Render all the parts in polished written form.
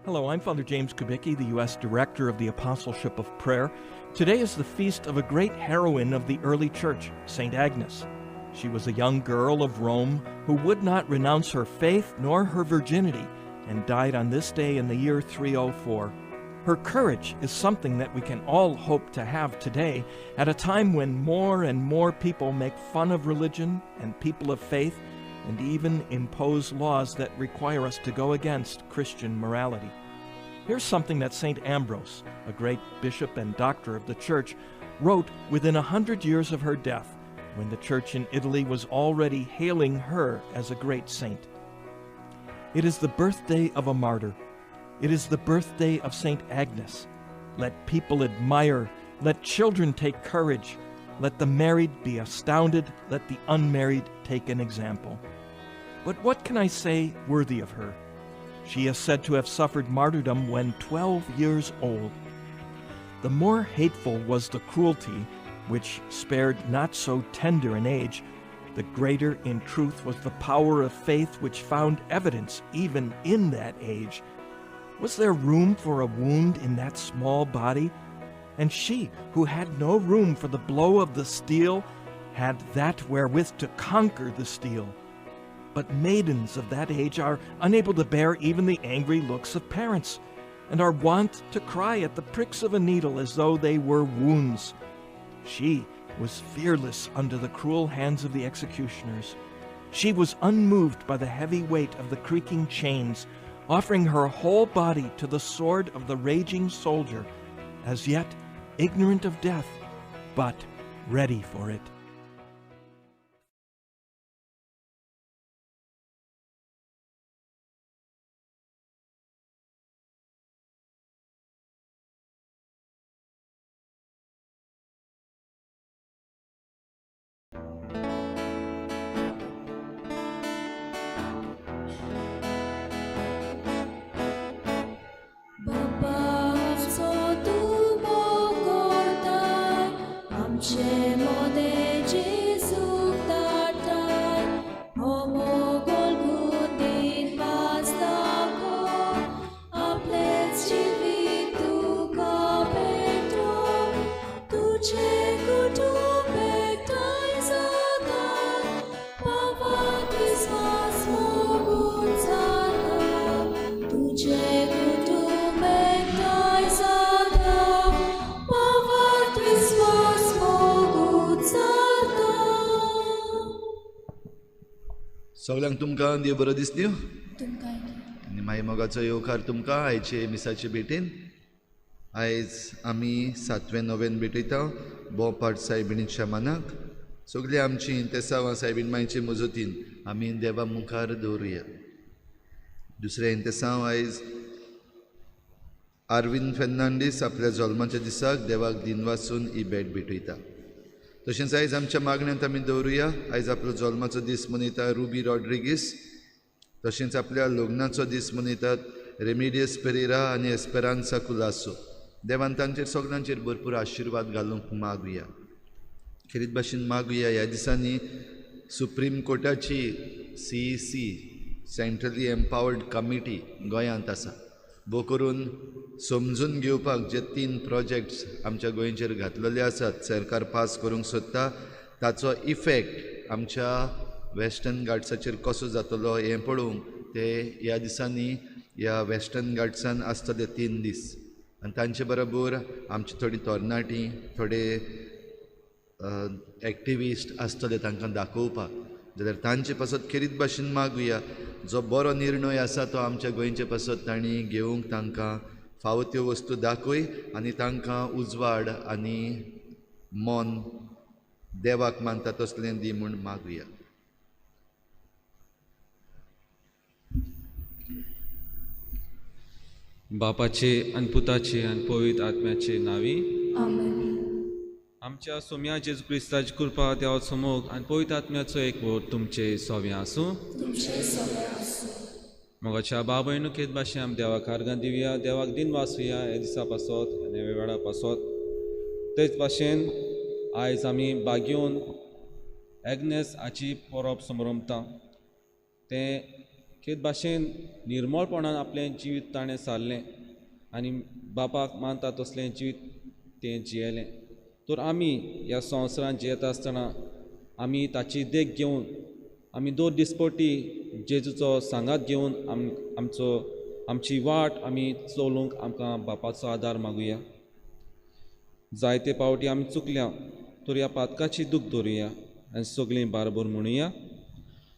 Hello, I'm Father James Kubicki, the U.S. Director of the Apostleship of Prayer. Today is the feast of a great heroine of the early church, St. Agnes. She was a young girl of Rome who would not renounce her faith nor her virginity and died on this day in the year 304. Her courage is something that we can all hope to have today at a time when more and more people make fun of religion and people of faith and even impose laws that require us to go against Christian morality. Here's something that St. Ambrose, a great bishop and doctor of the church, wrote within 100 years of her death, when the church in Italy was already hailing her as a great saint. It is the birthday of a martyr. It is the birthday of St. Agnes. Let people admire, let children take courage, let the married be astounded, let the unmarried take an example. But what can I say worthy of her? She is said to have suffered martyrdom when 12 years old. The more hateful was the cruelty, which spared not so tender an age, the greater in truth was the power of faith which found evidence even in that age. Was there room for a wound in that small body? And she, who had no room for the blow of the steel, had that wherewith to conquer the steel. But maidens of that age are unable to bear even the angry looks of parents, and are wont to cry at the pricks of a needle as though they were wounds. She was fearless under the cruel hands of the executioners. She was unmoved by the heavy weight of the creaking chains, offering her whole body to the sword of the raging soldier, as yet ignorant of death, but ready for it. सगळ्यांक तुमकां देव बरो दीस दिवं आनी मागीर मोगाचो येवकार तुमकां आयचे मिसाचे भेटेन. आयज आमी सातवें नोवेन भेटयता बोपाट सायबिणीच्या मानाक. सगळीं आमची इंतेसांवां सायबीण मायचे मजतीन आमी देवा मुखार दवरुया. दुसरें इंतेसांव आयज आरविंद फेर्नांडीस आपल्या जल्माच्या दिसाक देवाक दिनवासून ही भेट भेटयता. तशेंच आयज आमच्या मागण्यांत आमी दवरुया. आयज आपलो जल्माचो दीस मनयता रुबी रॉड्रिगीस. तशेंच आपल्या लग्नाचो दीस मनयतात रेमिडियस पेरेरा आनी एस्पेरांसा कुलासो. देवान तांचेर सगळ्यांचेर भरपूर आशिर्वाद घालूंक मागुया. खेरीत भाशेन मागुया ह्या दिसांनी supreme कोर्टाची CEC centrally empowered committee गोंयांत आसा. भोव करून समजून घेवपाक जे 3 प्रोजेक्ट्स आमच्या गोंयचेर घातलेले आसात सरकार पास करूंक सोदता ताचो इफेक्ट आमच्या वेस्टर्न घाट्साचेर कसो जातलो हें पळोवंक ते ह्या दिसांनी ह्या वेस्टर्न घाट्सान आसतले 3 दीस. आनी तांचे बरोबर आमची थोडीं तरणाटीं थोडे एक्टिविस्ट आसतले तांकां दाखोवपाक. जाल्यार तांचे पासत खेरीत भाशेन मागुया जो बरो निर्णय आसा तो आमच्या गोंयचे पासत तांणी घेवंक तांकां फावो त्यो वस्तू दाखय आनी तांकां उजवाड आनी मन देवाक मानता तसलें दी म्हूण मागुया. बापाचे आनी पुताचे आनी पवित्र आत्म्याचे नांवी आमेन. आमच्या सोम्या जेजू क्रिस्ताची कृपा, देवाचो मोग आनी पवित्र आत्म्याचो एकवट तुमचे सोव्यां आसूं. मोगाच्या बाबयनू खेत भाशेन आमी देवाक आर्गां दिवया, देवाक दिन वासुया ह्या दिसा पासत आनी ह्या वेळा पासत. तेच भाशेन आयज आमी बागेवन एग्नेस हाची परब समरमता. तें खेत भाशेन निर्मळपणान आपलें जिवीत ताणें सारलें आनी बापाक मानता तसलें जिवीत तें जियेलें. तर आमी ह्या संवसारांत जियेता आसतना आमी ताची देख घेवन आमी दर दिसपटी जेजूचो सांगात घेवन आमचो आमची वाट आमी चलोवंक आमकां बापाचो आदार मागुया. जायते पावटी आमी चुकल्या तर ह्या पातकाची दूख दवरुया आनी सगळीं बारबर म्हणुया.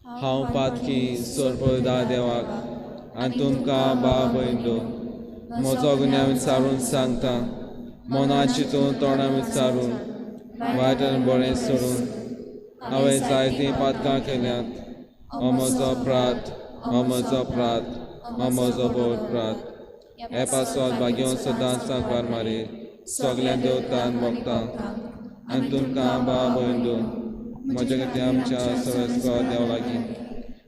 हांव पातकी सरपदा देवाक आनी तुमकां भाव भयणो म्हजो गुन्यांव विचारून सांगता, मना चिंतून तोंडां विचारून वायट आनी बरें सोडून हांवें जायतीं पातकां केल्यांत. हो म्हजो अपराध, हो म्हजो अपराध, हो म्हजो भोव अपराध. हे पासत भाग्योन सदांच सांकवार मारी सगळ्या देवतान भोगता आनी तुमकां भाव भयणो म्हज्या खातीर आमच्या सवेस्को देव लागीं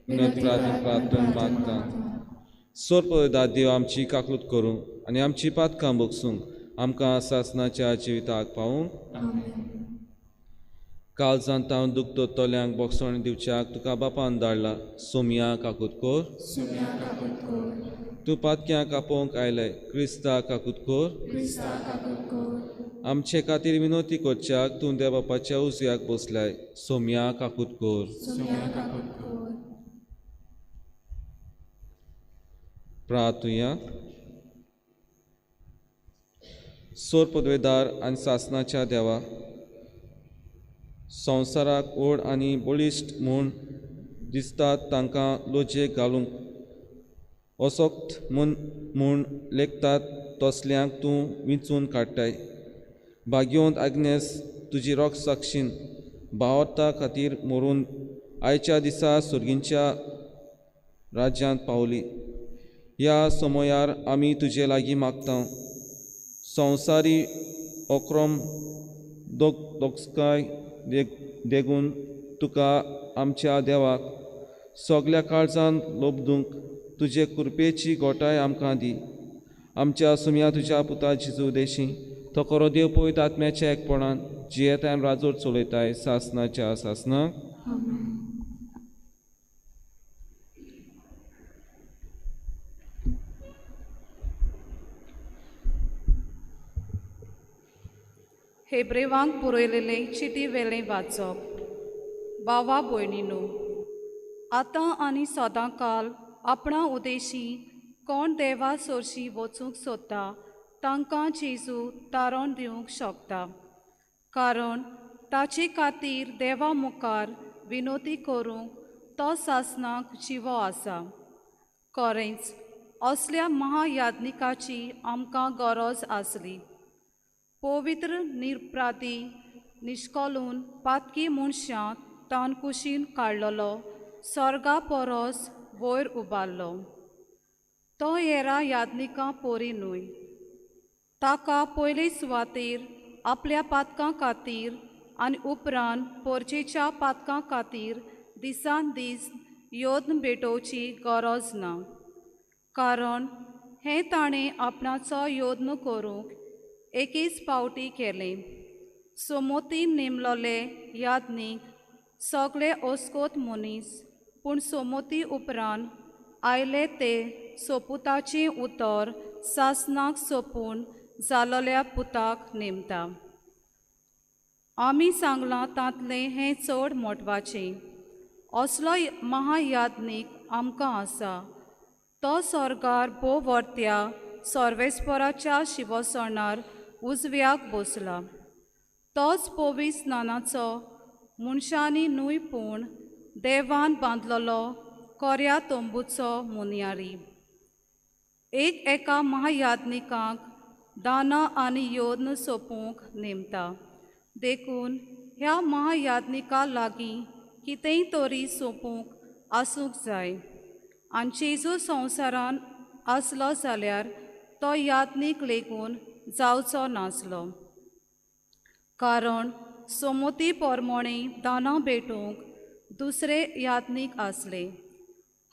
विनोद प्रार्थना मागता. सोरपदा देव आमची काकलूत करूं आनी आमची पातकां भोगसूंक आमकां सासणाच्या जिविताक पावूंक. काळजांत हांव दुख दवरतल्यांक बोगसण दिवच्याक तुका बापान धाडला. सोमया काकूत कोर. तूं पातक्यांक आपोवंक आयले क्रिस्ता काकूत कोर. आमचे खातीर विनोती करच्याक तूं देव बापाच्या उजव्याक बसलाय. सोमया काकूत कोर. प्रार्थुया. सोर पदवेदार आनी सासणाच्या देवा, संवसाराक व्हड आनी बळिश्ट म्हूण दिसतात तांकां लजेक घालूंक असक्त म्हूण लेखतात तसल्यांक तूं विंचून काडटाय. भाग्यवंत आग्नेस तुजी रोख साक्षीन भावार्था खातीर मरून आयच्या दिसा सर्गींच्या राज्यांत पावली. ह्या समयार आमी तुजे लागीं मागता, संवसारी अक्रम दोगकाय देगून तुका आमच्या देवाक सगल्या काळजान लोबदूंक तुजे कृपेची गोठाय आमकां दी. आमच्या सुमया तुज्या पुता जेजू देशी तो खरो देव पवित्र आत्म्याच्या एकपणान जियेताय राजोर चलयताय सासणाच्या सासणाक. हेब्रेवांक बरयलेले चिटी वेलें वाचप. बावा भयणीनू, आतां आनी सदां काल आपणा उदेशी कोण देवा सोरशी वचूंक सोदता तांकां जेजू तारण दिवंक शकता, कारण ताचे खातीर देवा मुखार विनोती करूंक तो सासणाक जिवो आसा. खरेंच असल्या महायाज्ञिकाची आमकां गरज आसली. पवित्र निरपराधी निश्कलून पातकी मनशां तान कुशीन काडलेलो स्वर्गा परस वयर उबारलो. तो हेरा याज्ञिकां पोरी न्हय, ताका पयले सुवातेर आपल्या पातकां खातीर आनी उपरांत पोरचेच्या पातकां खातीर दिसान दीस यत्न भेटोवची गरज ना, कारण हें ताणें आपणाचो यत्न करूंक एकेच पावटी केलें. सोमोतीन नेमलोले याज्ञीक सगळे ओस्कोत मनीस, पूण सोमोती उपरांत आयले ते सोपुताचें उतर सासणाक सोपून जालोल्या पुताक नेमता. आमी सांगलां तांतलें हें चड म्हत्वाचें. असलो महायाज्ञीक आमकां आसा, तो स्वर्गार भोव वर्त्या सर्वेस्पराच्या शिवसणार उजव्याक बसला. तोच पवित्र स्नानाचो मनशांनी न्हय पूण देवान बांदलेलो कोऱ्या तंबूचो मुनयारी. एक एका महायाज्ञिकाक दानां आनी यत्न सोंपूंक नेमता, देखून ह्या महायाज्ञिका लागीं कितेंय तरी सोंपूंक आसूंक जाय. आनी जेजू संवसारान आसलो जाल्यार तो याज्ञीक लेगून जावचो नासलो, कारण सोमती पोरमोणे दानां भेटूंक दुसरे याज्ञीक आसले.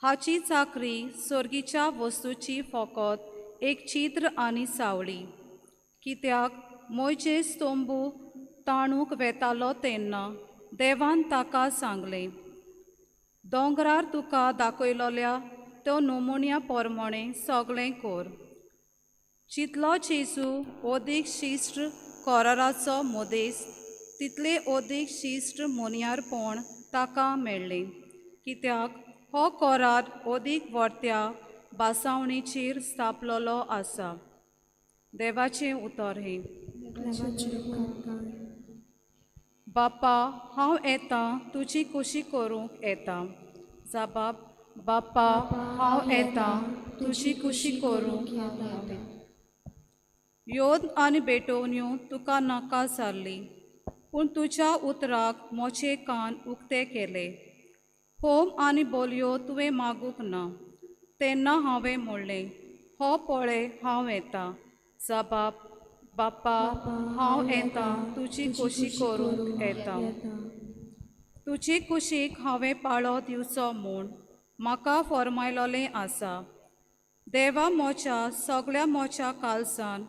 हाची चाकरी सर्गीच्या वस्तूची फकत एक चित्र आनी सावळी. कित्याक मोयजेस तंबू ताणूंक वेतालो तेन्ना देवान ताका सांगलें, दोंगरार तुका दाखयलोल्या तो नमुन्या प्रमाणें सगळें कर. जितलो जेजू अदीक शिश्ट कराराचो मदेस तितले अदीक शिश्ट मोनयारपण ताका मेळ्ळें, कित्याक हो करार अदीक व्हडत्या भासावणीचेर स्थापलेलो आसा. देवाचें उतर हें. बापा हांव येता तुजी कुशी करूंक येता. जबाब बापा हांव येता तुजी कुशी करूंक येता. योद आनी भेटोवण्यो तुका नाका जाल्ली, पूण तुज्या उतराक म्हजे कान उक्ते केले. होम आनी बोलयो तुवें मागूंक ना, तेन्ना हांवें म्हणलें हो पळय हांव येता. जबाब बापा हांव येता तुजी कुशी करूंक येता. तुजी कुशीक हांवें पाळो दिवचो म्हूण म्हाका फर्मायलोलें आसा. देवा म्हज्या सगळ्या म्हज्या काळजान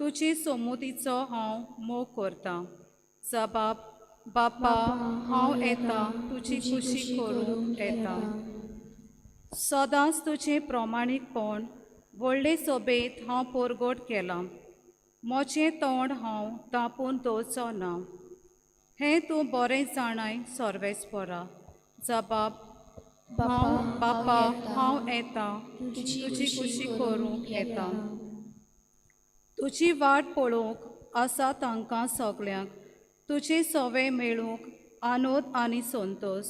तुजी सोमुतीचो हांव मोग करतां. जबाब बापा हांव येता तुजी कुशी करूंक येता. सदांच तुजें प्रमाणीकपण व्हडले सोबेत हांव परगट केलां. म्हजें तोंड हांव धांपून दवरचो ना, हें तूं बरें जाणाय सर्वेस्परा. जबाब हांव बापा हांव येता तुजी कुशी करूंक येता. तुजी वाट पळोवंक आसा तांकां सगल्यांक तुजे सवे मेळूंक आनोद आनी संतोश.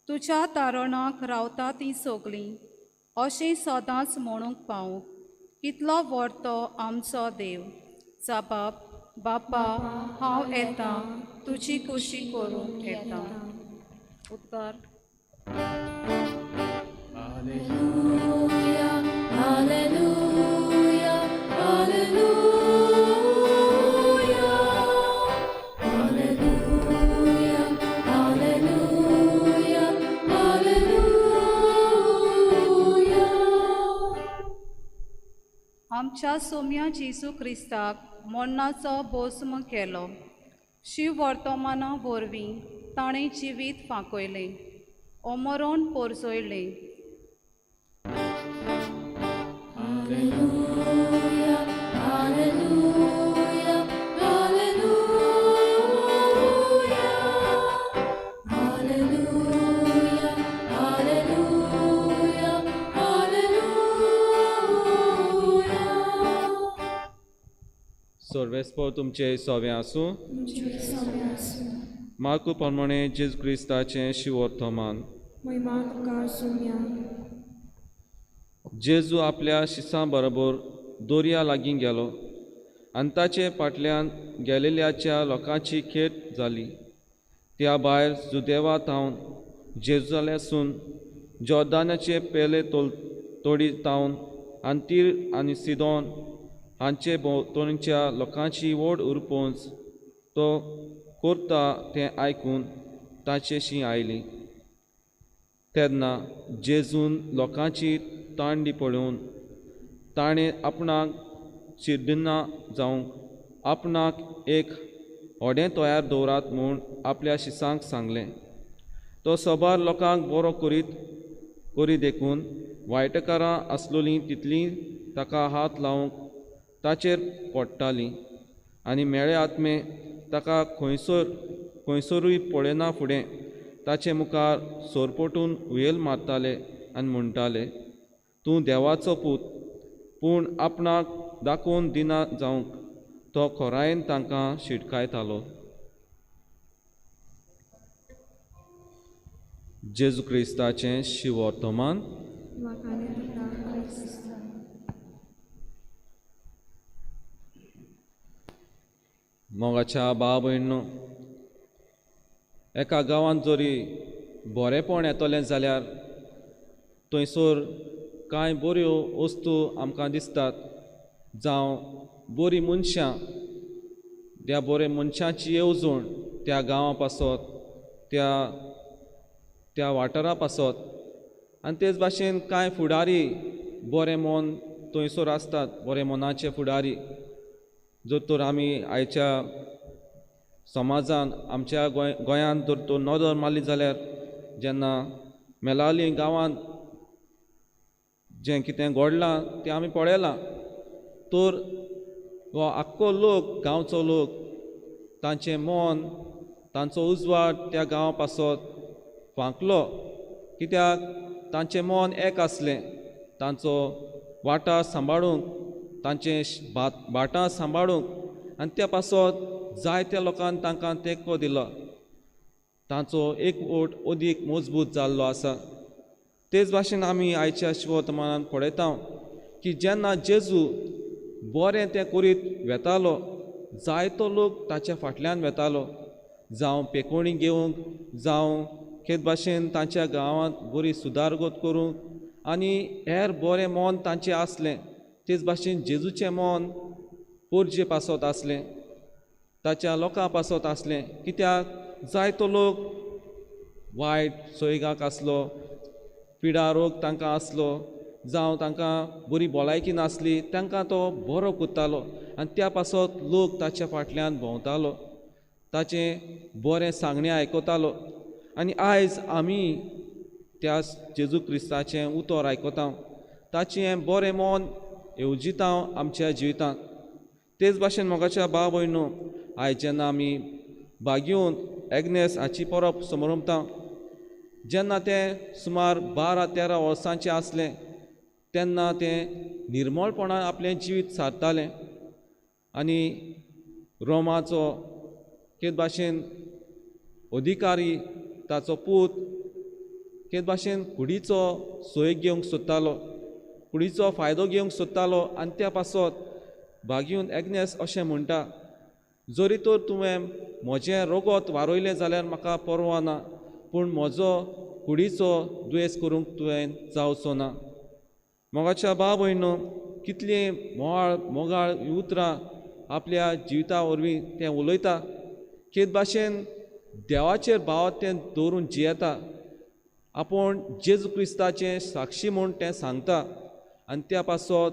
तुज्या तारणाक रावता तीं सगळीं अशें सदांच म्हणूंक पावूंक कितलो व्हडतो आमचो देव. जबाब बापा हांव येता तुजी कुशी करूंक येता. उपकार. Hallelujah, hallelujah, hallelujah, hallelujah, hallelujah, hallelujah. आमच्या सोम्या जेजू क्रिस्ताक मरणाचो भस्म केलो. शिव वर्तमाना वरवीं ताणें जिवीत फांकयलें, अमरण पोरजयलें. Hallelujah, hallelujah, hallelujah, hallelujah, hallelujah, hallelujah. सर्वेस्पर तुमचे सोवे आसूं. मार्कू प्रमाणे जेजू क्रिस्ताचें शिवर्तमान. जेजू आपल्या शिसां बरोबर दोरया लागीं गेलो आनी ताचे फाटल्यान गेलेल्याच्या लोकांची खेट जाली. त्या भायर जुदेवा थावन जेरुजालेसून जॉर्दानाचे पेले तोडी थावन आनी तीर आनी सिदोन हांचे भोंवतणच्या लोकांची व्हड उरपोंज तो करता तें आयकून ताचेशी आयली. तेन्ना जेजून लोकांची तांडी पळोवन ताणें आपणाक चिड्डना जावंक आपणाक एक होडें तयार दवरात म्हूण आपल्या शिसांक सांगलें. तो सबार लोकांक बरो करी देखून वायटकारां आसलोलीं तितलीं ताका हात लावंक ताचेर पडटालीं आनी मेळे आत्मे ताका खंयसरूय पळयना फुडें ताचे मुखार सोरपोटून हुयेल मारताले आनी म्हणटाले, तूं देवाचो पूत. पूण आपणाक दाखोवन दिना जावंक तो खोरायेन तांकां शिटकायतालो. जेजू क्रिस्ताचें शिवर्तमान. मोगाच्या भाव भयणींनो, एका गांवांत जरी बरेंपण येतलें जाल्यार थंयसर कांय बऱ्यो वस्तू आमकां दिसतात, जावं बरीं मनशां, त्या बऱ्या मनशांची येवजण त्या गांवा पासत, त्या वाठारा पासत. आनी तेच भाशेन कांय फुडारी बरें मन थंयसर आसतात, बरें मनाचे फुडारी. जर तर आमी आयच्या समाजान आमच्या गोंयांत जर तर नदर मारली जाल्यार जेन्ना मेलाली गांवांत जें कितें घडलां तें आमी पळयलां. तर हो आख्खो लोक, गांवचो लोक, तांचें मन, तांचो उजवाड त्या गांवा पासत फांकलो, कित्याक तांचें मन एक आसलें. तांचो वाठार सांबाळूंक, तांचें भाटां सांबाळूंक आनी त्या पासत जायत्या लोकांक तांकां तेंको दिलो. तांचो एकवट अदीक मजबूत जाल्लो आसा. तेच भाशेन आमी आयच्या शिवतमानान पळयता की जेन्ना जेजू बरें तें करीत वेतालो, जायतो लोक ताच्या फाटल्यान वेतालो, जावं पेकोणी घेवंक, जावं हेच भाशेन तांच्या गांवांत बरी सुदारगत करूंक आनी हेर बरें मन तांचें आसलें. तेच भाशेन जेजूचें मन पोरजे पासत आसलें, ताच्या लोकां पासत आसलें, कित्याक जायतो लोक वायट सोयगाक आसलो, पिडा रोग तांकां आसलो, जावं तांकां बरी भलायकी नासली, तांकां तो बरो करतालो आनी त्या पासत लोक ताच्या फाटल्यान भोंवतालो, ताचें बरें सांगणें आयकतालो. आनी आयज आमी त्या जेजू क्रिस्ताचें उतर आयकता, ताचें बरें मन येवजिता आमच्या जिवितांत. तेच भाशेन मोगाच्या भाव भयणो, आयज जेन्ना आमी बागयोन एग्नेस हाची परब समरमता, जेन्ना तें सुमार 12-13 वर्सांचें आसलें तेन्ना तें निर्मळपणान आपलें जिवीत सारतालें आनी रोमाचो हेच भाशेन अधिकारी ताचो पूत हेच भाशेन कुडीचो सोय घेवंक सोदतालो, कुडीचो फायदो घेवंक सोदतालो आनी त्या पासत बागयोन एग्नेस अशें म्हणटा, जरी तर तुवें म्हजें रगत वारयलें जाल्यार म्हाका पर्वा ना, पूण म्हजो कुडीचो दुयेंस करूंक तुवें जावचो ना. मोगाच्या भाव भयणो, कितलीं मोवाळ मोगाळ उतरां आपल्या जिविता वरवीं तें उलयता. हेच भाशेन देवाचेर भाव तें दवरून जियेता, आपूण जेजू क्रिस्ताचें साक्षी म्हूण तें सांगता आनी त्या पासत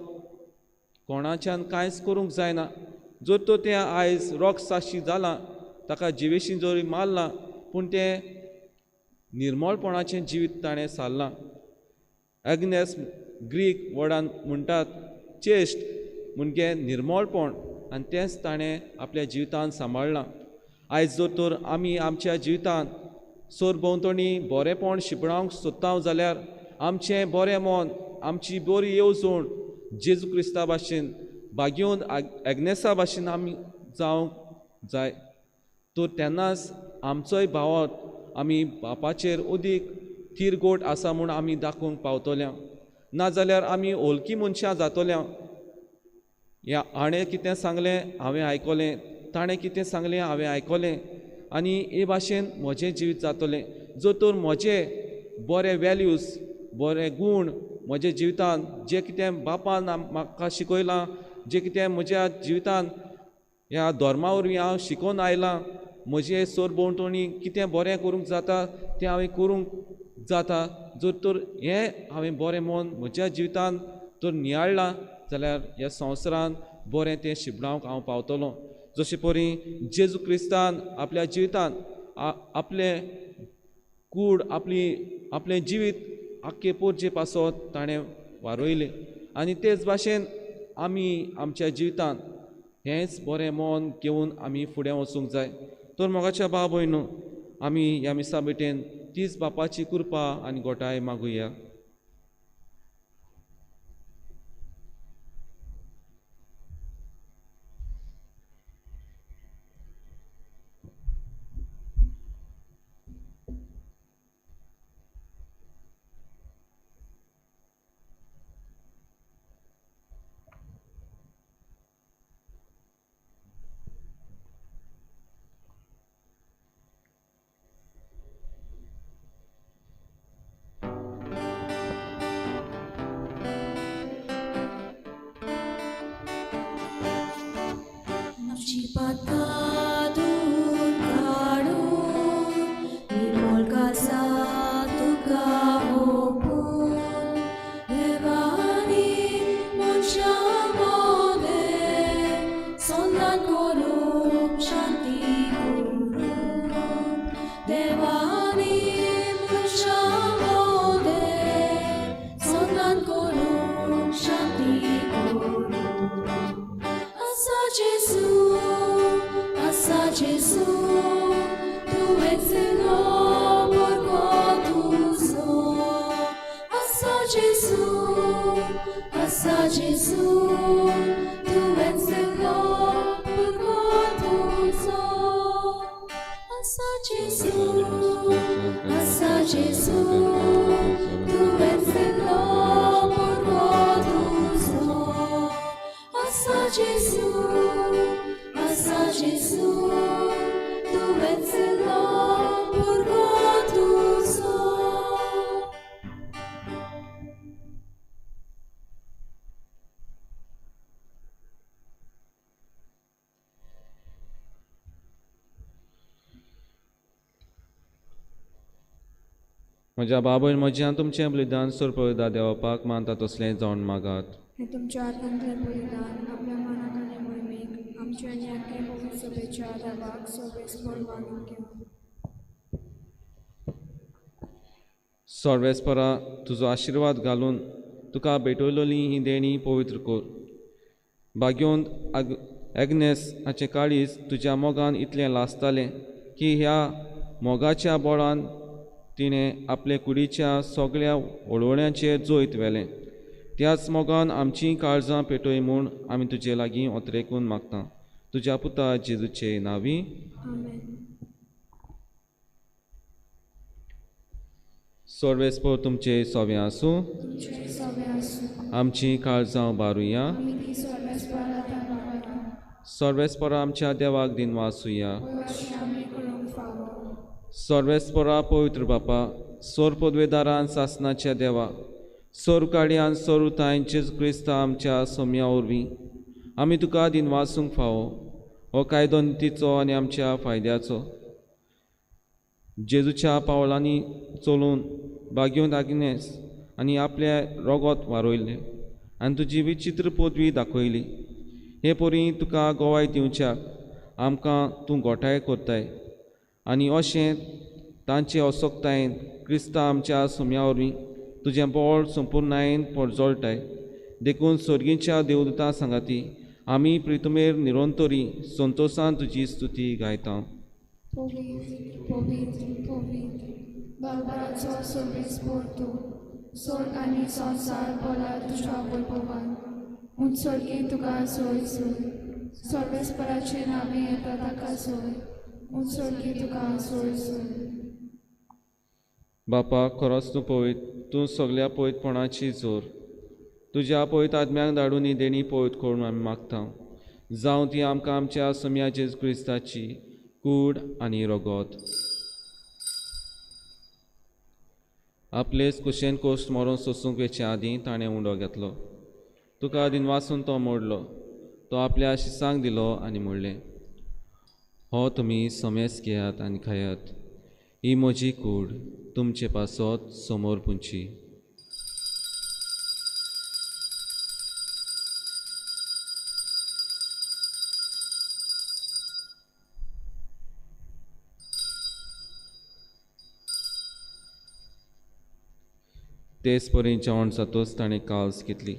कोणाच्यान कांयच करूंक जायना. जर तर तें आयज रोग साक्षी जालां, ताका जिवेशी जरी मारलां, पूण तें निर्मळपणाचें जिवीत ताणें सारलां. एग्नेस ग्रीक वर्डान म्हणटात चेस्ट म्हणजे निर्मळपण आनी तेंच ताणें आपल्या जिवितांत सांबाळ्ळां. आयज जर तर आमी आमच्या जिवितांत सरभोंवतणी बरेंपण शिंपडावंक सोदता जाल्यार आमचें बरें मन, आमची बरी येवजण जेजू क्रिस्ता भाशेन, बागयोन एग्नेसा भाशेन आमी जावंक जाय. तर तेन्नाच आमचोय भावार्थ आमी बापाचेर अदीक थीर गोट आसा म्हूण आमी दाखोवंक पावतले, नाजाल्यार आमी ओलकी मनशां जातले. ह्या हाणें कितें सांगलें हांवें आयकलें, ताणें कितें सांगलें हांवें आयकलें आनी हे भाशेन म्हजें जिवीत जातलें. जर तर म्हजे बरे वेल्यूज, बरे गूण म्हज्या जिवितांत जें कितें बापान म्हाका शिकयलां, जें कितें म्हज्या जिवितांत ह्या धर्मा वरवीं हांव शिकोवन आयलां, म्हजें सरभोंवतणी कितें बरें करूंक जाता तें हांवें करूंक जाता. जर तर हें हांवें बरें मन म्हज्या जिवितांत तर नियाळ्ळां जाल्यार ह्या संवसारांत बरें तें शिंपडावंक हांव पावतलो. जशें परी जेजू क्रिस्तान आपल्या जिवितांत आपलें कूड, आपली आपलें जिवीत आख्खे पोरजे पासत ताणें वारयलें आनी तेच भाशेन आमी आमच्या जिवितांत हेंच बरें मन घेवन आमी फुडें वचूंक जाय. तर मोगाच्या भाव भयणो, आमी ह्या मिसा भेटेन तीच बापाची कृपा आनी गोठाय मागुया. Gesù, asa Gesù, तुवें दिलो पुरको तुजो. Asa Gesù, asa Gesù, तुवें दिलो पुरको तुजो. Asa Gesù, asa Gesù, तुवें दिलो पुरको तुजो. म्हज्या बाबय म्हज्यान तुमचें बलिदान सोरपदा देवपाक मानता तसलें जावन मागात. हें तुमच्या हातांतलें बलिदान आपल्या मनाक आनी मोहिमेक आमच्या आनी आख्या पवित्र सभेच्या देवाक सोबेस्पण मानून घेवं. सर्वेस्परा तुजो आशिर्वाद घालून तुका भेटवलेली ही देणी पवित्र कर. भाग्योंत एग्नेस हाचें काळीज तुज्या मोगान इतलें लासतालें की ह्या मोगाच्या बोळान तिणें आपले कुडीच्या सगळ्या वळवळ्यांचेर जैत व्हेलें. त्याच मोगान आमचीं काळजां पेटय म्हूण आमी तुजे लागीं ओतरेकून मागता, तुज्या पुता जेजूचे नांवी. आमेन. सर्वेस्पर तुमचे सोवे आसूं. तुमचें सोबें आसूं. आमचीं काळजां उबारुया. आमी ती सर्वेस्परा देवाक सर्वेस्परा आमच्या देवाक दिनवासुया. अशें आमी करूंक फावो. सर्वेस्परा पवित्र बापा, सोर पदवेदारान सासनाच्या देवा, सोर काडयान सोर जेजू क्रिस्ता आमच्या सोम्या वरवीं आमी तुका दिनवासूंक फावो. हो कायदो नितीचो आनी आमच्या फायद्याचो. जेजूच्या पावलांनी चलून भाग्योंत आग्नेस आनी आपलें रोगोत वारयलें आनी तुजी विचित्र पदवी दाखयली. हे परी तुका गोवाय दिवच्याक आमकां तूं गोठाय करताय आनी अशें तांचे असक्तायेन क्रिस्ता आमच्या सोम्या वरवीं तुजें बळ संपुर्णायेन परजळटाय. देखून सर्गीच्या देवदूतां सांगाती आमी प्रितुमेर निरंतरी संतोसान तुजी स्तुती गायता. पवित्र पवित्र पवित्र बाबाचो सर्वेस्पर तूं, स्वर्ग आनी संवसार भरला तुज्या वैभवान. उंच स्वर्गी तुका सोय सोय, सर्वेस्पराचे नांवी येता ताका सोय, उंच स्वर्गी तुका सोय सोय. बापा, खरोच तूं पवित्र, तूं सगल्या पवित्रपणाची जोर. तुज्या पवित्र आत्म्याक धाडून ही देणी पवित्र करून आमी मागता. जावं ती आमकां आमच्या सोम्या जेजू क्रिस्ताची कूड आनी रगत. आपलेच कुशेन कोश्ट मरोन सोसूंक वेचे आदीं ताणें उंडो घेतलो. तुका दिनवासून तो मोडलो. तो आपल्या शिसांक दिलो आनी म्हणलें, हो तुमी समेस घेयात आनी खायात. ही म्हजी कूड तुमचे पासत समोर पुंची. तेच परी जेवण जातच ताणें काल्स घेतली.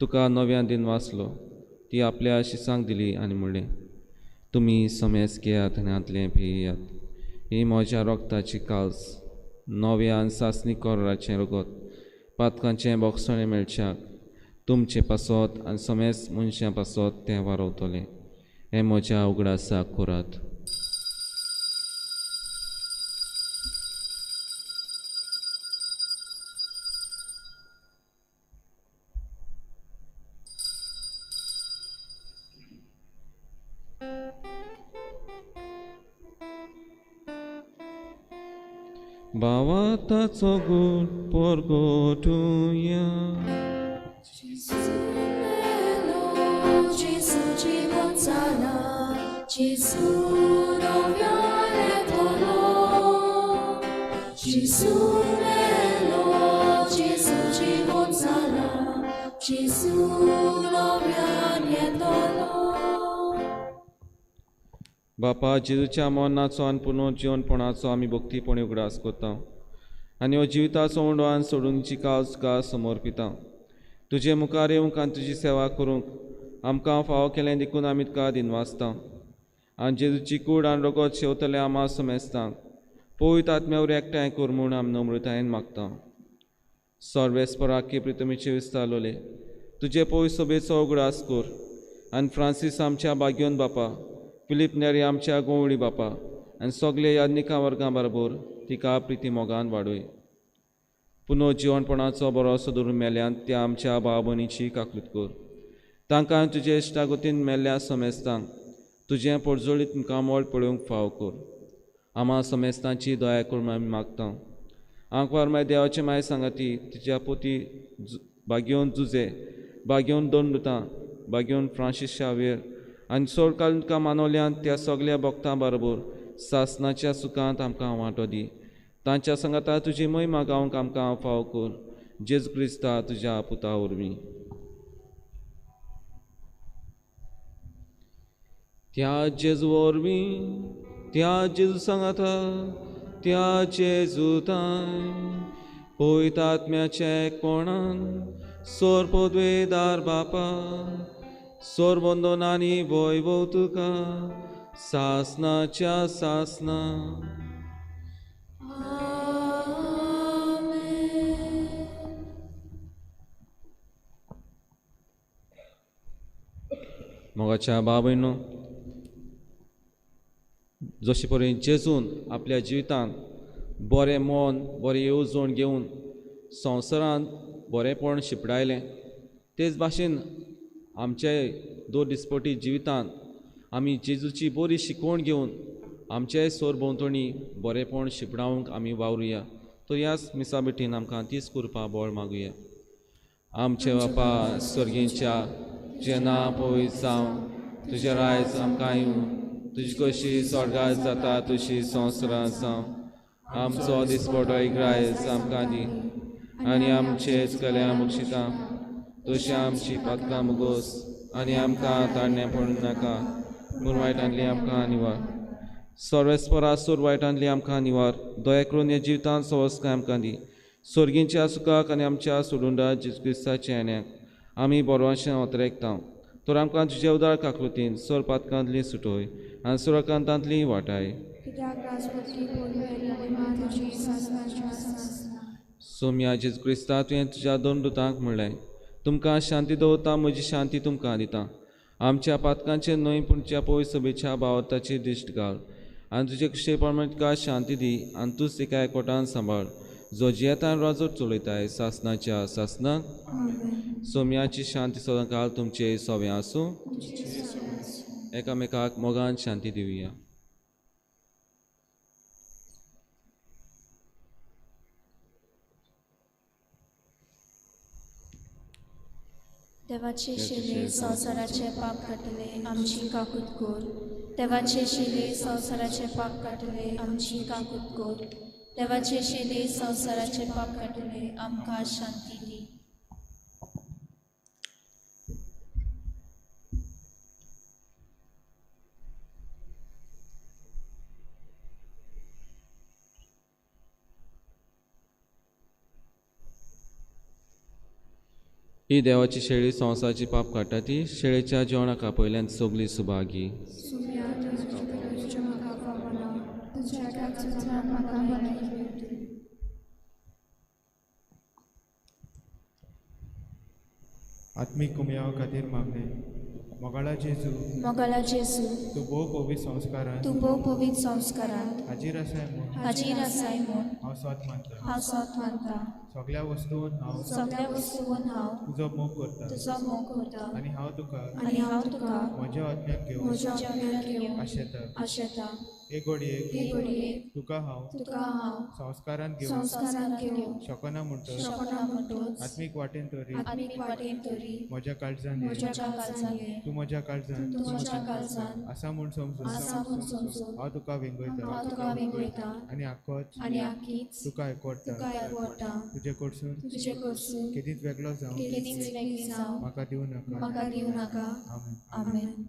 तुका नव्यान दिनवासलो. ती आपल्या शिसांक दिली आनी म्हणलें, तुमी समेस घेयात आनी हांतलें पियात. ही म्हज्या रोगताची काल्स, नव्यान सासणी कोराचें रगत, पातकांचें बोगसणें मेळच्याक तुमचें पासत आनी समेस मनशां पासत तें वारवतलें. हें म्हज्या उगडासाक करात. भावा ताचो गूण परगटुया. Gesù melo, Gesù जीवन जाला, Gesù नव्यान येतलो. Gesù melo, Gesù जीवन जाला, Gesù नव्यान येतलो. बापा, जेजूच्या मरणाचो आनी पुनर्जिवनपणाचो आमी भक्तीपणी उगडास करता आनी हो जिविताचो उंडो आनी सोडूनची काज तुका समर्पिता. तुजे मुखार येवंक आनी तुजी सेवा करूंक आमकां फावो केलें देखून आमी तुका दिनवासता. आनी जेजूची कूड आनी रगत शेवतले आमा समेस्तांक पवित्र आत्म्या वरवीं एकठांय कर म्हूण आमी नम्रतायेन मागता. सर्वेस्पराके प्रितमीचे विस्तारलोले तुजे पवित्र सभेचो उगडास कर आनी फ्रांसीस आमच्या बाग्योन बापा, फिलीप नेरी आमच्या गोवळी बापा आनी सगळे याज्ञिकां वर्गां बरोबर तिका प्रिती मोगान वाडय. पुनः जिवनपणाचो बरोसो धरून मेल्यान त्या आमच्या भाव भयणीची काकूत कर. तांकां तुजे इश्टागतीन मेल्ल्या समेस्तांक तुजें पोरजोळीत मुखामळ पळोवंक फाव कर. आमा समेस्तांची दया करून आमी मागता. आंकवार माय देवाचे माय सांगाती तिच्या पोती बागेवन जुजे, बागेवन दोन दुतां, बागेवन फ्रांसीस शावेर आनी सोड कालका मानवल्यान त्या सगल्या भक्तां बरोबर सासनाच्या सुखांत आमकां वांटो दी. तांच्या सांगाता तुजी महिमा गावंक आमकां फाव कर. जेजू क्रिस्ता तुज्या पुता वरवीं. त्या जेजू वरवीं, त्या जेजू सांगाता, त्या जेजूताय पवित्र आत्म्याच्या एकपणान सोर पदवेदार बापा सोर बंदनानी वैभव तुका सासनाच्या सासना. मोगाच्या बाबयनो, जशे परेन जेजून आपल्या जिवितांत बरें मन बरें येवजण घेवन संवसारांत बरेंपण शिंपडायलें, तेच भाशेन आमचे दोन दिसपटी जिवितांत आमी जेजूची बरी शिकवण घेवन आमच्याय सरभोंवतणी बरेंपण शिंपडावंक आमी वावरुया. तर ह्याच मिसा भेटीन आमकां तीच करपा बळ मागुया. आमचे बापा स्वर्गीच्या, तुजें नांव पवित्र जावं, तुजें रायज आमकां येवं, तुजी कशी स्वर्गात जाता तशी संवसारांत जावं. आमचो दिसपटो एक रायज आमकां दी आनी आमचे चुकल्या बक्षिता तशी आमची पातकां मुगोस आनी आमकां ताणें पडूं नाका, पूण वायटांतली आमकां निवार. सर्वेस्परा सोर वायटांतली आमकां निवार. दया करून ह्या जिवितांत सवस्काय आमकां दी. स्वर्गींच्या सुखाक आनी आमच्या सोडुंडा जेजू क्रिस्ताच्या येण्याक आमी बरोवशें ओतरेकता. तर आमकां तुजे उदार काकृतीन सोर पातकांतली सुटोय आनी सुरकांतांतली वाटाय. सोम्या जेजू क्रिस्ता, तुवें तुज्या दोन दुतांक म्हणलें, तुमकां शांती दवरता, म्हजी शांती तुमकां दिता. आमच्या पातकांचेर न्हय पूण तुज्या पवित्र सभेच्या भावार्थाची दिश्ट घाल आनी तुजे कुशे प्रमाण तुका शांती दी आनी तूंच तिका एकवटान सांबाळ, जो जियेतान राजवट चलयताय सासनाच्या सासनाक. सोम्याची शांती सदांकाळ तुमचे सवे आसूं. एकामेकाक मोगान शांती दिवया. देवाचे शिले संवसाराचे पाप काडटले आमची काकूत कर. देवाचे शिले संवसाराचे पाप काडटले आमची काकूत कर. देवाचे शिले संवसाराचे पाप काडटले आमकां शांती दी. ही देवाची शेळी संवसाराची पाप काडटा ती शेळेच्या जेवणाक आपयल्यान सगळी सुभागी. आत्मीक कुमयाव खातीर मागणें. मोगाळा जेजू, मोगाळा जेजू, तूं भोव पवित्र संस्कारान, तूं भोव पवित्र संस्कारान हाजीर आसाय म्हूण, हाजीर आसाय म्हूण हांव सोत मानता, हांव सोत मानता. सगळ्या वस्तून हांव, सगळ्या वस्तून हांव तुजो मोग करता, तुजो मोग करता आनी हांव तुका, आनी हांव तुका म्हज्या आत्म्याक घेवन, म्हज्या आत्म्याक घेवन आशेता, आशेता. एक घडयेक, एक घडयेक तुका हांव, तुका हांव संस्कारान घेवन, संस्कारान घेवन शकना म्हणटच, शकना म्हणटच आत्मीक वाटेन तरी, आत्मीक वाटेन तरी म्हज्या काळजान ये, म्हज्या काळजान ये, तूं म्हज्या काळजान, तूं म्हज्या काळजान आसा म्हूण समजून, आसा म्हूण समजून हांव तुका वेंगयता, हांव तुका वेंगयता आनी आखोच, आनी आखीच तुका एकवटता, तुका एकवटता. तुजे कडसून, तुजे कडसून केदींच वेगळो जावं, केदींच वेगळी जावं म्हाका दिवं नाका, म्हाका दिवं नाका. आमेन. आमेन.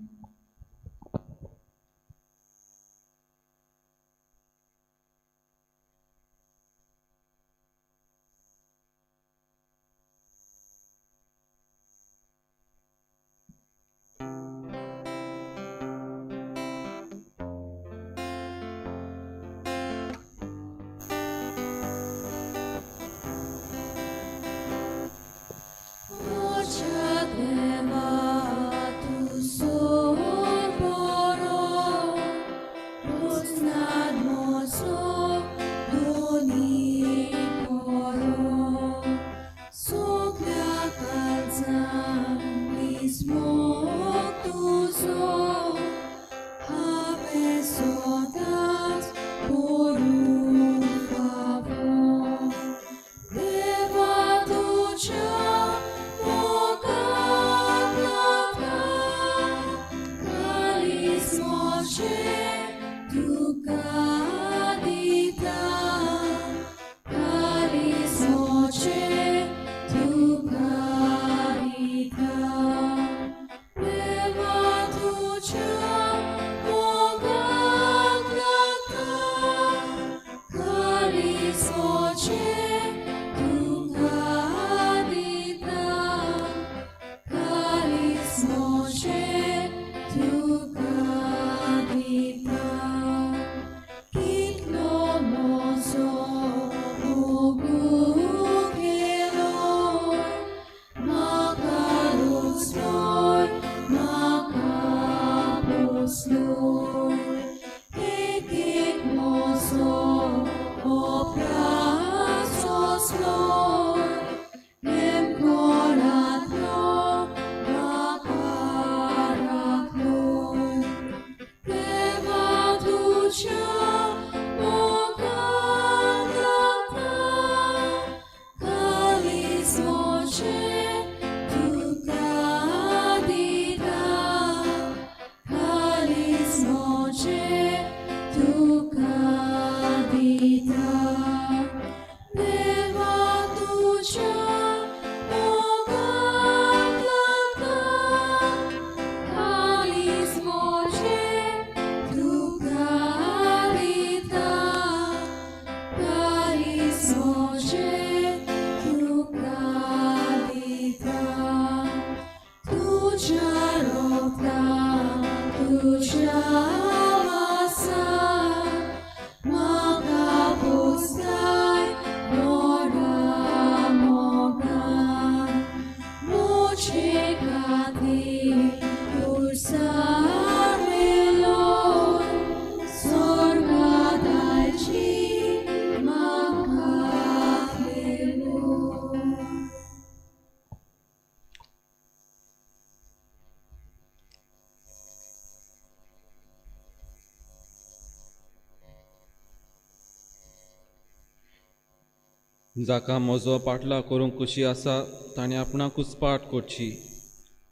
जाका म्हजो पाटला करूंक खुशी आसा ताणें आपणाकूच पाट करची,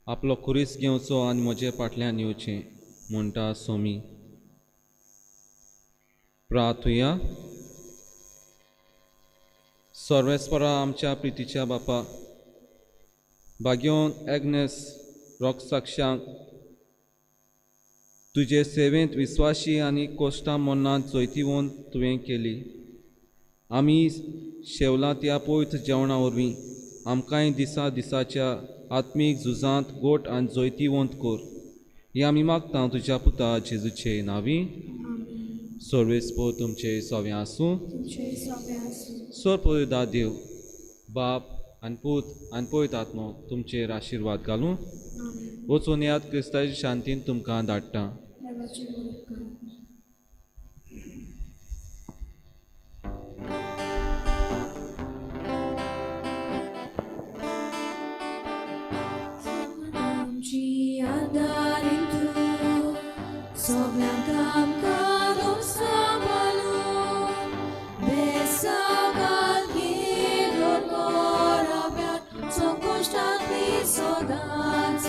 आपलो खुरीस घेवचो आनी म्हजे फाटल्यान येवचें, म्हणटा सोमी. प्रार्थुया. सर्वेस्परा आमच्या प्रितीच्या बापा, भाग्योन एग्नेस रोगसाक्षांक तुजे सेवेंत विस्वाशी आनी कोश्टां मरणांत जैतिवंत तुवें केली. आमी शेवलां त्या पवित्र जेवणा वरवीं आमकांय दिसा दिसाच्या आत्मीक झुजांत गोट आनी जैतिवंत कर. हें आमी मागता तुज्या पुता जेजूचे नांवी. सर्वेस्पर तुमचे सवें आसूं. सर पवित्र देव बाप आनी पूत आनी पवित्र आत्मो तुमचेर आशिर्वाद घालूं. वचून याद क्रिस्ताच्या शांतीन तुमकां धाडटा. So that's